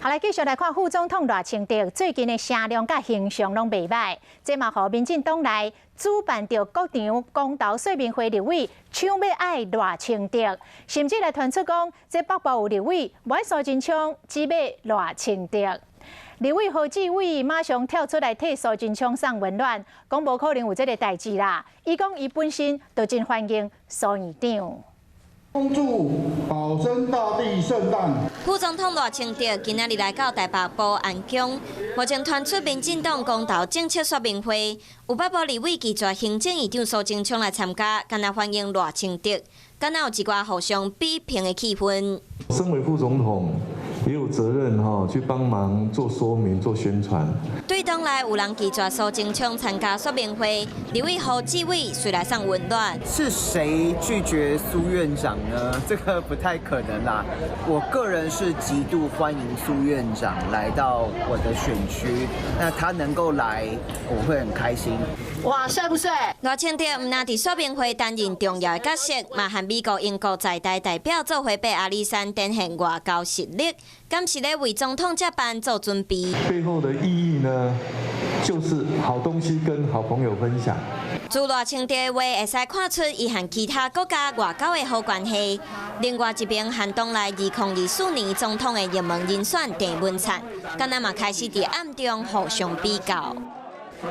好，來繼續來看副總統賴清德最近的聲量佮形象攏袂䆀，這嘛予民進黨內主辦著各場公投說明會立委搶欲愛賴清德，甚至來傳出講，這北部有立委無愛蘇貞昌，只欲賴清德。立委何志偉馬上跳出來替蘇貞昌送溫暖，講無可能有這个代誌啦。伊講伊本身就真歡迎蘇院長。恭祝保生大帝聖誕。副總統賴清德今仔日來到台北保安宮，目前傳出民進黨公投政策說明會，有北部立委拒絕行政院長蘇貞昌來參加，干焦歡迎賴清德，敢若有一寡互相比拼的氣氛。身為副總統，也有責任哈，去幫忙做說明、做宣傳。對黨內有人拒絕蘇貞昌參加說明會，立委侯志偉隨來送溫暖。是誰拒絕蘇院長呢？這個不太可能啦。我個人是極度歡迎蘇院長來到我的選區，那他能夠來，我會很開心。哇，帥不帥？賴清德毋但佇說明會擔任重要的角色，嘛和美國、英國在台代表做伙爬阿里山，展現外交實力。敢是咧為總統接班做準備。背後的意義呢，就是好東西跟好朋友分享。自賴清德的話，會使看出伊和其他國家外交的好關係。另外一邊，和黨內2024年總統的熱門人選鄭文燦，敢若嘛開始佇暗中互相比較。